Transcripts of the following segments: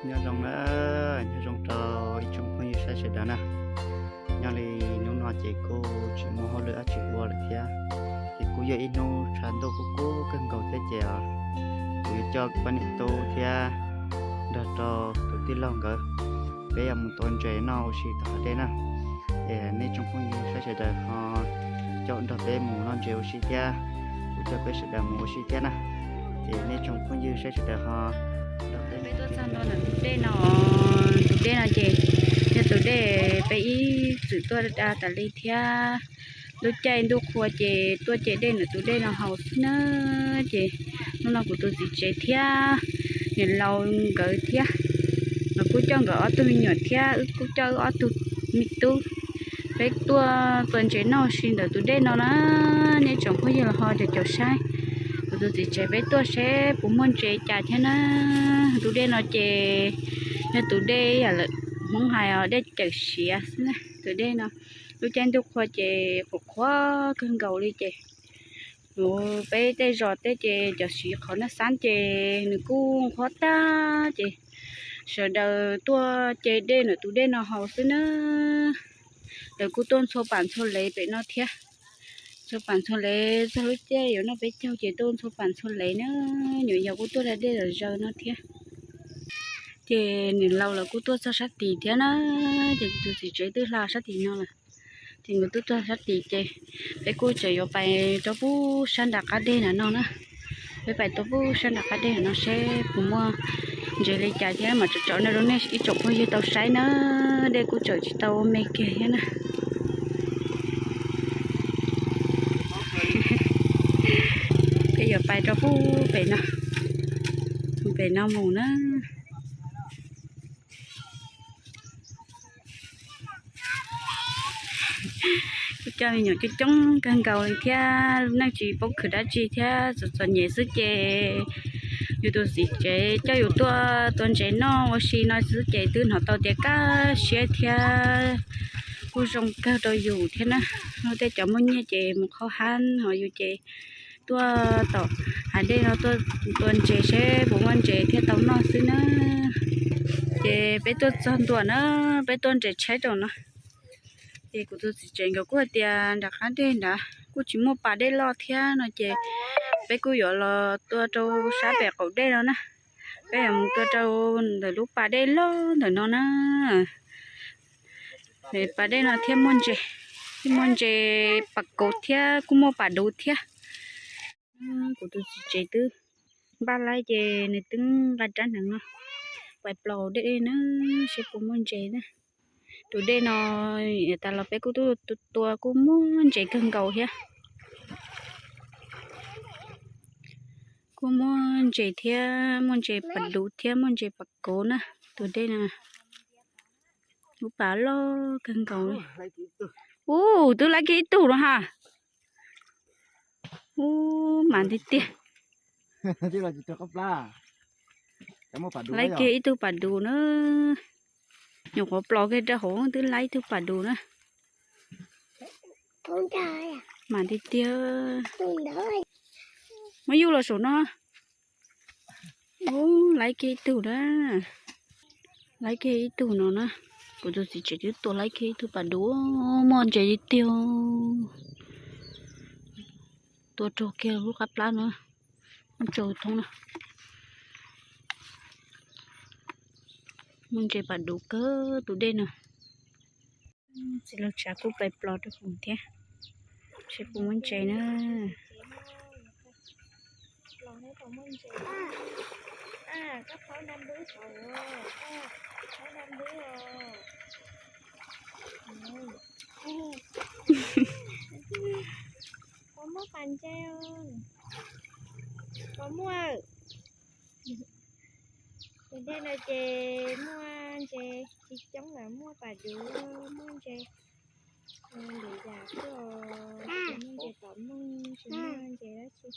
Nyob zoo na, nyob zoo rau ib tsoom phooj ywg saib sawv daws na. Nyob li hnub no ces kuj tsis muaj hauj lwm dab tsi ua lawm thiab, ces kuj yog ib hnub tshav ntuj kub kub kawg nkaus thiab ces kuv yuav coj poj niam tub thiab nrog rau tus tij laug nkawd, peb yuav mus tua ntses noj ua si tom hav dej na. Es nej tsoom phooj ywg saib sawv daws ho caum nrog peb mus noj ntses ua si thiab, kuv coj peb sawv daws mus ua si thiab na. Ces nej tsoom phooj ywg saib sawv daws ho nrog peb. Peb tuaj txog ntua ntawm tus dej no, tus dej no ces yog tus dej peb ib txwm tuaj da tas li thiab. Lub caij ntuj qhua ces tuaj ce dej ntawm tus dej no haus xwb na. Ces hnub no kuv tus txiv tsev thiab niam laus nkawd thiab, nkawd kuj coj nkawd ob tug me nyuam thiab wb kuj coj wb ob tug me tub, peb tuaj tua ntses noj si ntawm tus dej no na. Nej tsoom phooj ywg los ho cov caum saib, kuv tus txiv tsev peb tuaj seb puas muaj ntses cas thiab na. Tus dej no ces yog tus dej yam lawm Hmoob hais os, dej cawm siav xwb na. Tus dej no lub caij ntuj qhua ces qhuav qhuav kawg nkaus li ces, tus peb tej zos tej ces cov siv qhov naj xab ces nws kuj qhuav tag ces sawv daws tuaj ce dej ntawm tus dej no haus xwb na. Lawv kuj tuaj ntxhua pam ntxhua lev pem no thiab. Ntxhua pam ntxhua lev txog lub caij yuav noj peb caug ces tuaj ntxhua pam ntxhua lev na. Nyuam yaus kuj tuaj da dej zom zaws no thiab. Ces niam laus lawv kuj tuaj txog sab tid thiab na. Ces tus txiv tsev twb hla sab tid no lawm. Ces nkawd twb tuaj sab tid ces peb kuj tseem yuav pais rau pub sab nram qab dej na no na. Peb pais rau pub sab nram qab dej no seb puas muaj ntses li cas thiab mam tsom tsom no rau nej ib tsoom phooj ywg tau saib na. Dej kuj tseem tsis tau me kiag thiab na. Peb yuav pais rau pub pem no, pem no mus na. Kuj coj me nyuam coob coob kawg nkaus li thiab, neej tsis paub khwv dab tsi thiab, txom txom nyem xwb ces yus tus txiv tsev coj yus tuaj tua ntses noj ua si no xwb ces twb hnov tau tias kaj siab thiab kuj zoo kawg rau yus thiab na. Tej cov muaj nyiaj ces mus qhov hab, ho yus ces tuaj tom hav dej no tuaj tua ntses seb puas muaj ntses thiaj tau noj xwb na. Ces peb tuaj txog ntua na, peb tuaj ntses tshaib rau no. Ces kuv tus txiv tsev nkawd kuj hais tias nram qab dej nrad kuj tsis muaj pas dej loj thiab no ces peb kuj yuav los tua rau sab pem qaum dej no na. Peb yuav mus tua rau ntawm lub pas dej loj ntawm no na. Pas dej no thiaj muaj ntses, thiaj muaj ntses pas kauv thiab kuj muaj pas duv thiab. Kuv tus txiv tsev twb npaj laib ces nws twb nqa rab hneev no pais plaus dej na, seb puas muaj ntses na. Tus dej no tas los peb kuj tuaj tua kuj muaj ntses kawg nkaus thiab. Kuj muaj ntses thiab, muaj ntses pas duv thiab muaj ntses pas kauv na. Tus dej no lub pas loj kawg nkaus li. Ub, twb laib kiag ib tug no ha. Ub, mas tiag tiag. Laib kiag ib tug pas duv na. Nyuam qhuav plaus kiag rau hauv twb laib ib tug pas duv na. Mas tiag tiag. Muab yuj los saum no. Ub, laib kiag ib tug na. Laib kiag ib tug no na. Kuv tus txiv tsev twb tua laib kiag ib tug pas duv, muaj ntses tiag tiag. Tua raug kiag lub qab plab na, muaj tsau thoob na. Muaj ntses pas duv kawg tus dej no. Txiv laug tshav kuj pais plos rau kuv thiab, seb puas muaj ntses na. Puas muaj pas ntses? Puas muaj? Tus dej no ces muaj ntses tsis coob lawm, muaj pas duv, muaj ntses ntev yam xwb os, tsis muaj ntses tom muaj, tsis muaj ntses dab tsi.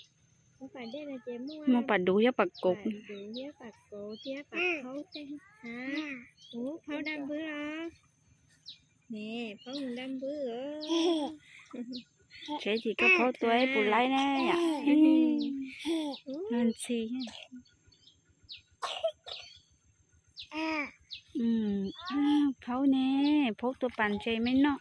Muaj pas dej no ces muaj pas duv thiab pas kauv, pas duv thiab pas kauv thiab pas phaub tej. Ub, phaub daj npwb los? Ne, phaub mus daj npwb os. Tsev ces koj phaub tua ib puas laib na yom. Ntxhi. Phaub ne, Phaub tua pas ntses me noj.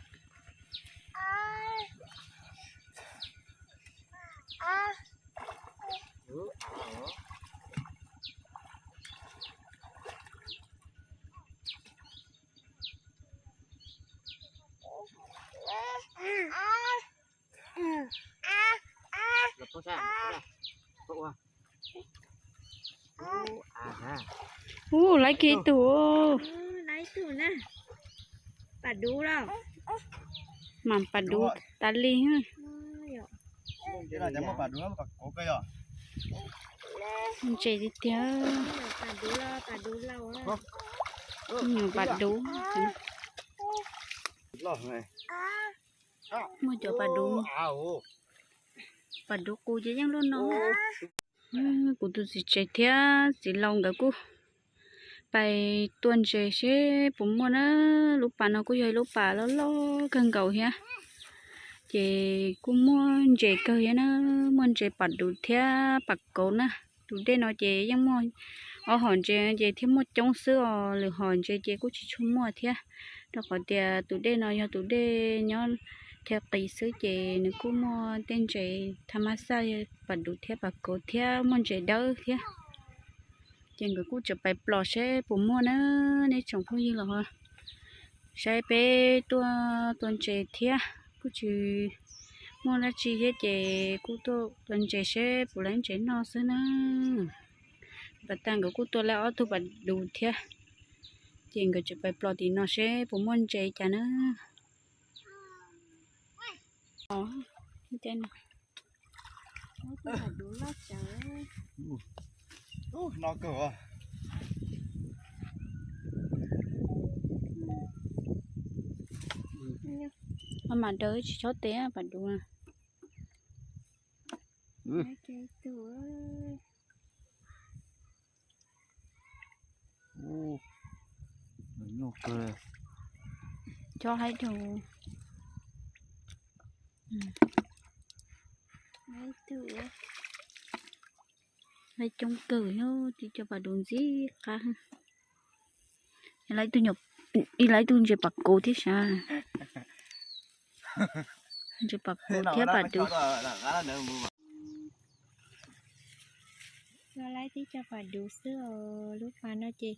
Ub, laiv kiag ib tug. Pas duv los? Mas pas duv tas li. Ntses tiag tiag. Nyuam pas duv. Muaj cov pas duv, pas duv qus ces yeej loj no. Kuv tus txiv tsev thiab txiv laus nkawd kuj pais tua ntses seb puas muaj na. Lub pas no kuj yog ib lub pas loj loj kawg nkaus thiab, ces kuj muaj ntses kawg thiab na. Muaj ntses pas duv thiab pas kauv na. Tus dej no ces yeej muaj ob hom ntses ces thiaj muaj coob xwb os, lwm hom ntses ces kuj tsis tshua muaj thiab, rau qhov tias tus dej no yog tus dej nyob chaw qis xwb ces nws kuj muaj tej ntses tha mab xaj, pas duv thiab pas kauv thiab muaj ntses dawb thiab. Ces nkawd kuj tseem pais plos seb puas muaj na. Nej tsoom phooj ywg los saib peb tuaj tua ntses thiab, kuj tsis muaj dab tsi thiab ces kuj tuaj tua ntses seb puas laiv ntses noj xwb na. Pas tag nkawd kuj tua lawm ob tug pas duv thiab, ces nkawd tseem pais plos tim no seb puas muaj ntses cas na. Mas daws tsis txhob tes pas duv. Chob haib dhau. Haib coob kawg, tib co pas duv ntxim qab. Ib laiv tug ntses pas kauv thiab sav. Ntses pas kauv thiab pas duv. Tua laib tib co pas duv xwb os. Lub pas no ces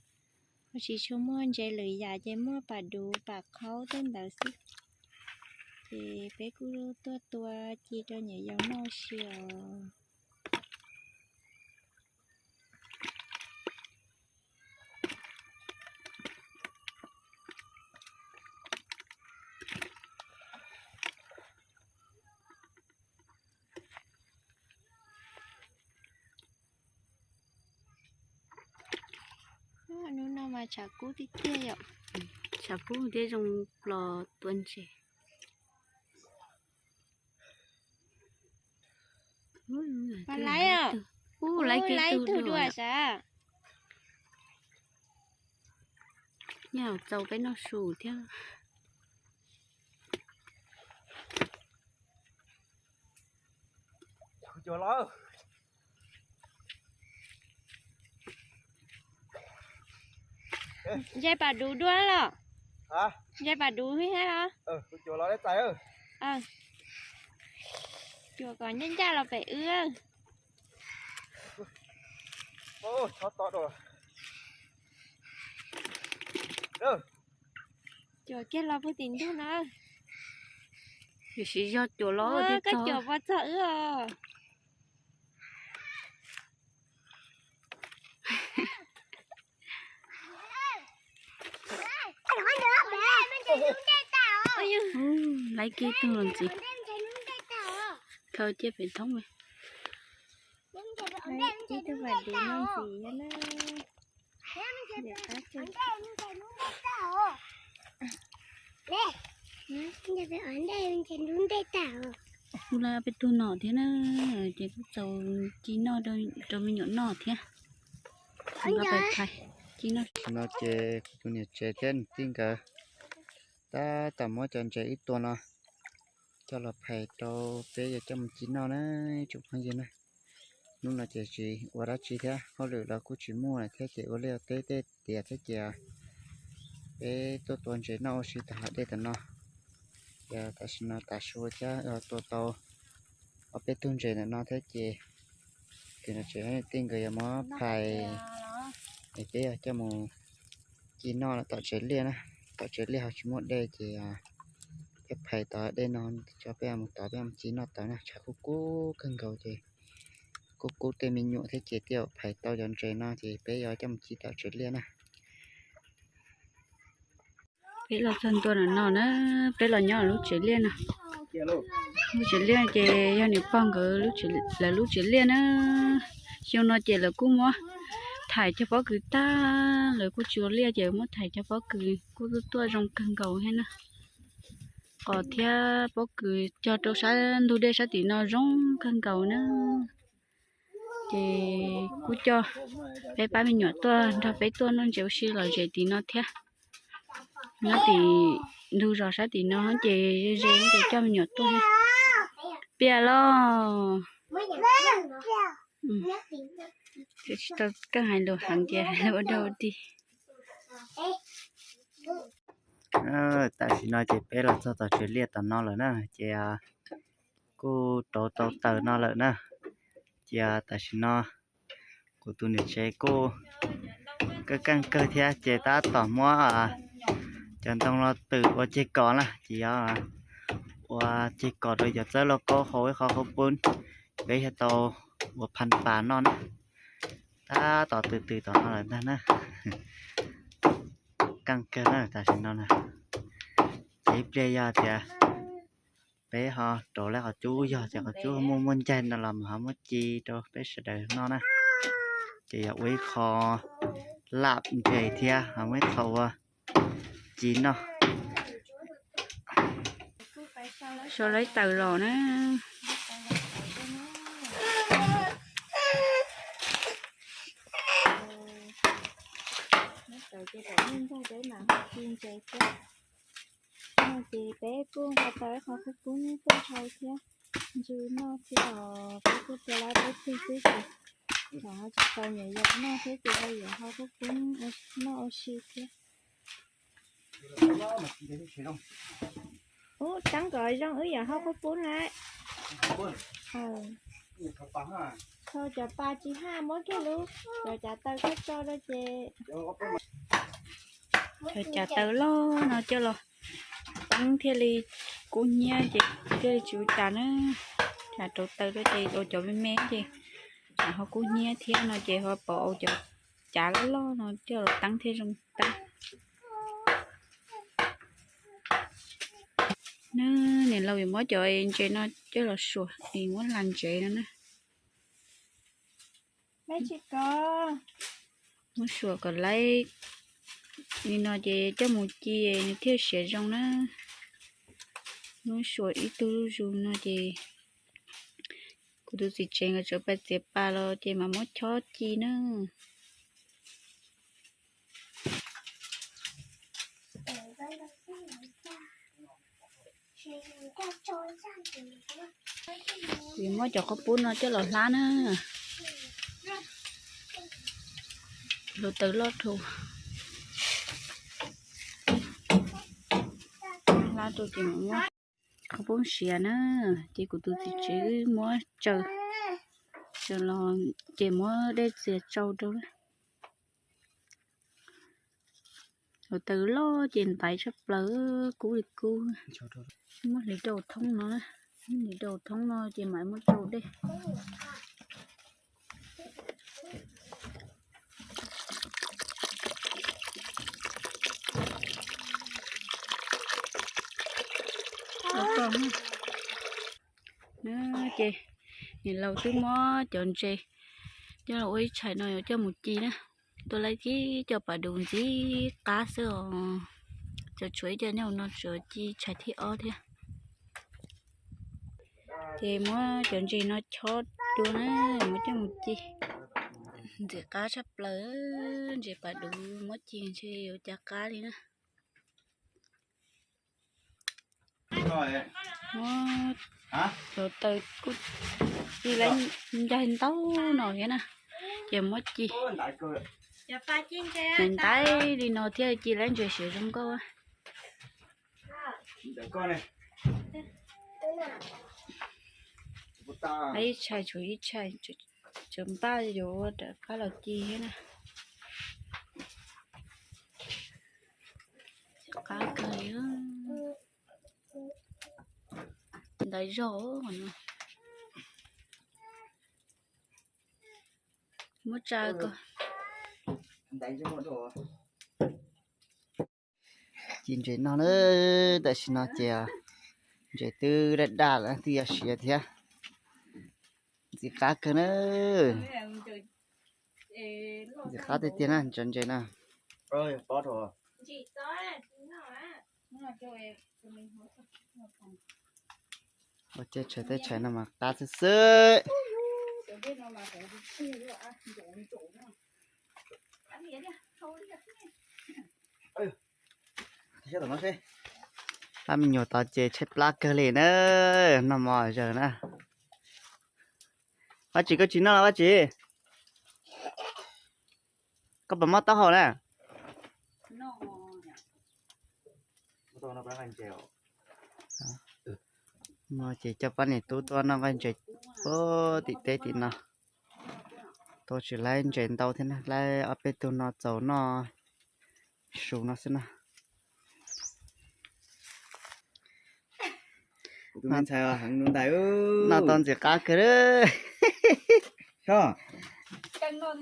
ho tsis tshua muaj ntses lwm yam ces muaj pas duv pas qhaub tej ntawd xwb. Ces peb kuj tuaj tua ci rau nyuam yaus noj si os. Hnub no mas tshav kub tiag tiag yom. Tshav kub thiab zoo los tua ntses. Mas laiv, laiv tug dua sav. Nyob txaus peb noj su thiab. Ntses pas duv dua los? Ntses pas duv thiab los? Cuam kom ncaj ncaj los pem wb. Cuam kiag los puag tim ntug no. Tiam sis yog cuam los koj cuam pov txog wb os. Laiv kiag tug los ntxiv. Khaws cia pem thoob. Ib tug pas duv noj ntxiv thiab na. Kuv laiv peb tug no thiab na, ces kuj txaus ci noj rau me nyuam noj thiab. Tam sim no ces kuv tus niam tsev thiab niam tij nkawd tab tom muab cov ntses wb tua no coj los phais rau peb yuav coj mus ci noj na, tsoom phooj ywg na. Hnub no ces tsis ua dab tsi thiab, hauj lwm los kuj tsis muaj thiab ces ua liaj ua teb tej tiav thiab ces Peb tuaj tua ntses noj ua si tom hav dej tom no. Ces tam sim no tav su thiab tua tau ob peb tug ntses ntawm no thiab ces, ces no tsev tij nkawd yuav muab phais es peb yuav coj mus ci noj tom tsev liaj na. Tom tsev liaj ho tsis muaj dej ces peb phais tau dej no tso peb mus tod peb mus ci noj tod na. Tshav kub kub kawg nkaus ces kuj kub tej me nyuam thiab ces thiaj phais tau cov ntses no ces peb yuav coj mus ci tom tsev liaj na. Peb los txog ntua no na, peb los nyob lub tsev liaj no. Lub tsev liaj ces yog niam pog nkawd lawv lub tsev liaj na. Xyoo no ces lawv kuj muab thaiv cov pob kws tag, lawv kuj tsis ua liaj ces muab thaiv cov pob kws kuj tuaj tuaj zoo kawg nkaus thiab na. Qos thiab pob kws cog rau sab ntug dej sab tim no zoo kawg nkaus na. Ces kuj coj peb pab me nyuam tuaj nrog peb tuaj noj ntses ua si lom zem tim no thiab. Nyob tim ntug zos sab tim no ces ze ze ces coj me nyuam tuaj thiab. Piam los, tsis tau keej hais lus heev ces hais lus ua dog ua dig. Tam sim no ces peb los txog tom tsev liaj tom no lawm na ces kuj rauv tau taws no lawm na. Ces tam sim no kuv tus niam tsev kuj keej keej kawg thiab ces tab tom muab cov ntoo los twm ua ceg kos na ces yog ua ceg kos rau cov txawb lauj kaub hau ib qho qub pub peb thiaj tau ua phan pas noj na. Tab tom twm twm tom no lawm ntag na. Keej kawg na tam sim no na. Ces ib pliag yog tias peb ho rauv lawm qhov cub yog tias qhov cub muaj muaj ncaig no los mas ho muab ci rau peb sawv daws noj na. Ces yog ua ib qho laj ntses thiab ho muaj ib qho ua ci noj. Sau lawv taws los na. Ces peb kuj nqa tau ib qho qub pub tuaj hau thiab, ntsw noj thiab os. Peb kuj tua lab peb tug xwb ces thaum ho tsis tau nyuam yaus noj thiab ces ho yuav hau qub pub noj ua si thiab. Ub, teeb kom zoo wb yuav hau qub pub na. Tho cov pas tsis haj muab kiag lub, cov cav taws koj tso rau ces. Cov cav taws loj no coj los teeb thiaj li kub hnyiab ces thiaj li tsis ua cas na. Cas rauv taws rau ces ua cov me me ces ho kub hnyiab thiab no ces ho pom ua cov cav loj loj no coj los teeb thiaj zoo teeb. Niam laus yuav muab cov ntses no coj los suam es muab hla ntsev no na. Muab suam kom laib li no ces coj mus ci nws thiaj siav zoo na. Muab suam ib tug zuj zus no ces kuv tus txiv tsev nkawd tseem pais txiav pas los ces mam muab chob ci na. Kuv yuav muab cov qub pub no coj los hlab na. Hluav taws loj dhau. Hlab rau ces mam muab qub pub siav na. Ces kuv tus txiv tsev muab tsaws, tsaws los ces muab dej txias tsau rau. Hluav taws loj ces ntaiv tshaj plaws, kub li kub. Muab hliv rau thoob no, hliv rau thoob no ces mam muab tsau dej. Ces niam laus twb muab cov ntses coj los ua ib tshais no yuav coj mus ci na. Tuaj laib tib co pas dus ntxim qab xwb os. Tseem tshuav ib co nyob hauv no tseem ci tshais thib ob thiab. Ces muab cov ntses no chob dua na, muab coj mus ci. Ntxim qab tshaj plaws, ntses pas dus muab ci ntshe yuav cas qab li na. Muab hluav taws kuj ci lawm, ncaig ntau no thiab na, ces muab ci. Ntaiv ntaiv li no thiaj ci lab ntses siav zoo nkauj. Ib tshais tshuav ib tshais, tseem npaj yuav rov qab los ci thiab na. Qab kawg li. Ntaiv zog no. Muab tsa ko. Ci ntses no na, tam sim no ces ntses twb daj daj lawm twb yuav siav thiab. Ntxim qab kawg na. Ntxim qab tiag tiag na cov ntses no. Ua tej tshais tej tshais no mas qab xwb xwb. Lab me nyuam tod ces tshaib plab kawg li na, noj mov zaws na. Vaj Tsim, koj tsis noj los Vaj Tsim? Koj puas mob taub hau na? No ces coj poj niam tub tuaj noj nqaij ntses puag tim teb tim no. Tuaj tsis laib ntses ntau thiab na, laib ob peb tug no txaus noj su no xwb na. Noj tau ntxim qab kawg.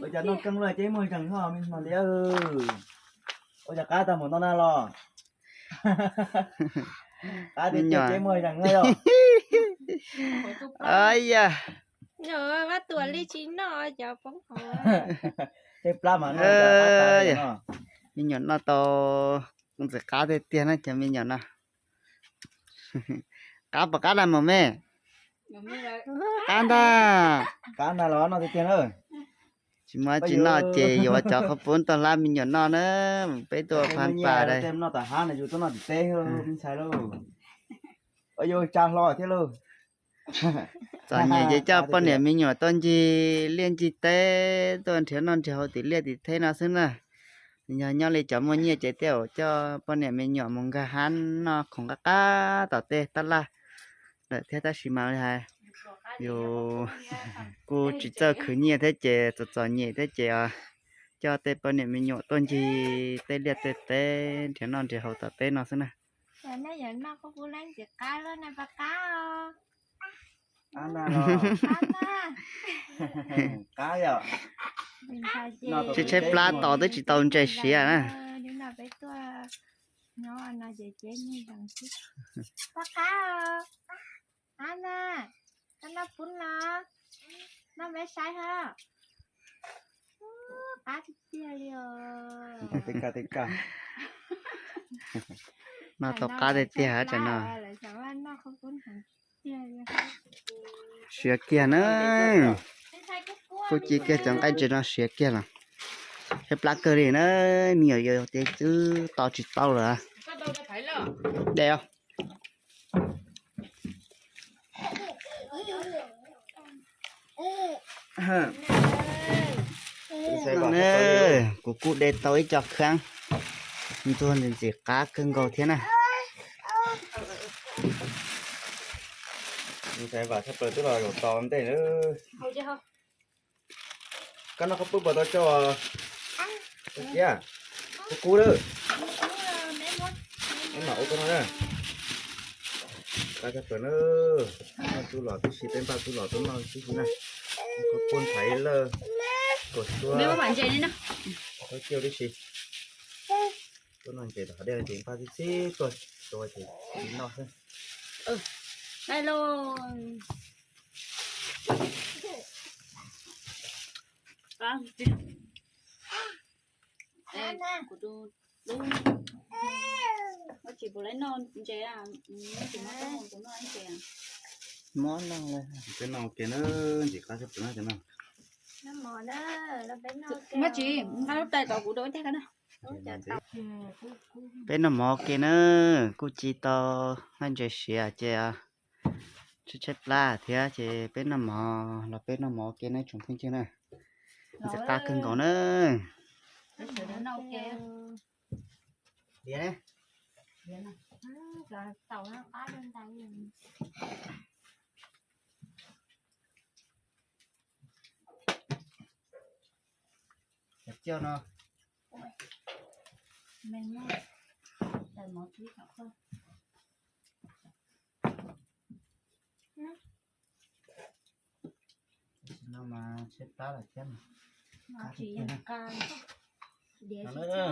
Ua cas noj keej luaj ces muag zeeg noj me no li. Ua cas qab tau mus no na los? Qab tiag tiag ces muag zeeg no yog. Yog Vaj Tuam li tsis noj cov poob hauv. Tej plab mas noj. Me nyuam noj tau ntxim qab tiag tiag na cov me nyuam no. Qab puas qab na mos me? Qab ntag. Qab ntag los noj tiag tiag na. Tsis muaj tsis noj ces yuav cov qhaub poob tuaj hlab me nyuam noj na. Peb tuaj phab pas dai. Noj tom hav no yus tuaj noj tim teb me ntxhais lauj. Ua yus tsa hlo thiab lauj. Txom nyem ces coj poj niam me nyuam tuaj ncig liaj ncig teb, tuaj nrhiav noj nrhiav haus tim liaj tim teb no xwb na. Yog nyob li cov muaj nyiaj ces tej zaum coj poj niam me nyuam mus nkag hab noj khoom qab qab tom tej tab laj lawm thiab, tab sis mas li hais yus kuj tsis txawj khwv nyiaj thiab ces txom txom nyem thiab ces coj tej poj niam me nyuam tuaj ncig tej liaj tej teb nrhiav noj nrhiav haus tom teb no xwb na. Qab yom. Tshaib tshaib plab tos twb tsis tau ntses siav na. Qab na, koj noj pub los? Noj me saib ho. Qab tiag tiag li os. Noj tau qab tiag tiag tsam no. Siav kiag na. Kuj ci kiag cov nqaij ntses no siav kiag los. Tshaib plab kawg li na, me nyuam yaus ces twb tos tsis tau lawm. De os. Kuv kuj de tau ib co khaab ntxuag ntxim ntxim qab kawg nkaus thiab na. Ntxhais Vam tshaj plaws twb los zaum tos ntej na. Koj noj qhaub poob puas tau tsau? Kub kub lawm. Peb mam ua koj no na. Qab tshaj plaws na. Noj txuj lom tib si, peb npaj txuj lom tuaj noj tib si na. Qhaub poob ntxhais lawm. Kuam suab. Qhaub ciaj tib si. Tuaj noj ntses tom hav dej ces npaj tib si tuaj tua ces noj xwb. Mob no, peb noj ua ke na, ntxim qab tshaj plaws na cov no. Mob tsis nqa lub tais tom kuv rau ib teg. Peb noj mov ua ke na, kuj ci tau nqaij ntses siav ces tshaib tshaib plab thiab ces peb noj mov los peb noj mov ua ke na tsoom phooj ywg na. Ntxim qab kawg nkaus na. Sawv daws noj ua ke. Diav ne? Diav na. Cov taum no qab rau ntais. Cov tsiaj no. Me no, tais mov tib kom koj. Tam sim no mas tshaib plab lawm thiab mas. Qab tiag tiag na.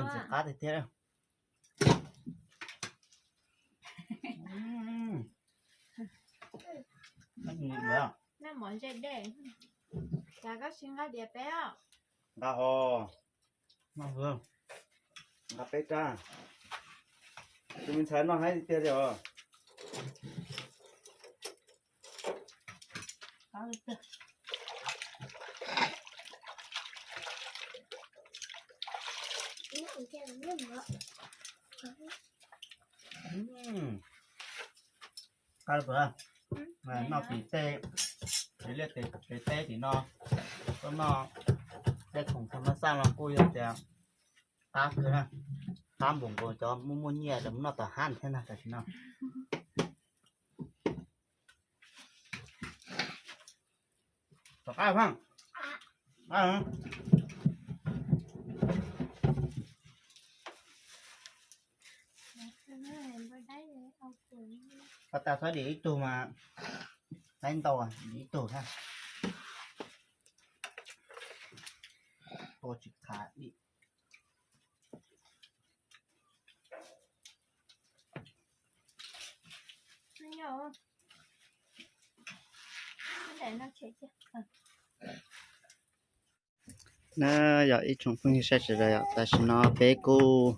Ntxim qab tiag tiag. Noj mov ze dej. Cas koj tsis nqa diav peb os? Nqa ho. Nqa peb rab. Tus me ntxhais noj haib tiag tiag os. Qab, noj tim tej, tim liaj tim teb tim no, tuaj noj tej khoom thaj mab xaj no kuj yog tias qab kawg na, qab npaum nkaus cov muaj muaj nyiaj los noj tom hab thiab na tam sim no. Tom qab, pab tas xov dim ib tug mas, laib ntau dim ib tug thiab. Tua tsis khav dim. Na yog ib tsoom phooj ywg sawv daws, tam sim no peb kuj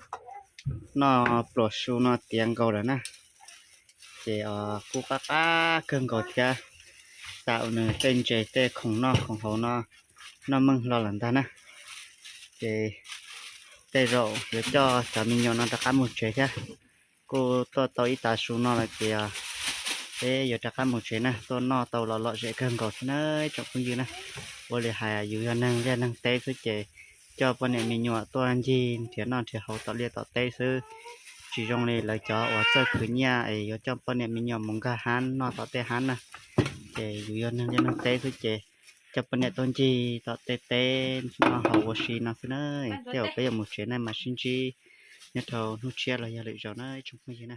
noj pluas su no tiav nkaus lawm na, ces kuj qab qab kawg nkaus thiab. Tam nws tej ntses tej khoom noj khoom haus no noj meej hlo lawm ntag na, ces tej zaum yuav coj cov me nyuam no rov qab mus tsev thiab. Kuj tuaj tau ib tav su no lawm ces peb yuav rov qab mus tsev na, tuaj noj tau los lom zem kawg nkaus thiab na ib tsoom phooj ywg na. Ua li hais yus yog neeg liaj neeg teb xwb ces coj poj niam me nyuam tuaj ncig nrhiav noj nrhiav haus tom liaj tom teb xwb, tsis zoo li lawv cov uas txawj khwv nyiaj es yuav coj poj niam me nyuam mus nkag hab noj tom tej hab na. Ces yus yog neeg liaj neeg teb xwb ces coj poj niam tuaj ncig tom tej teb noj haus ua si no xwb na. Tej zaum peb yuav mus tsev na, mam sib ntsib nyob rau hnub tshiab los yog lwm zaus na ib tsoom phooj ywg na.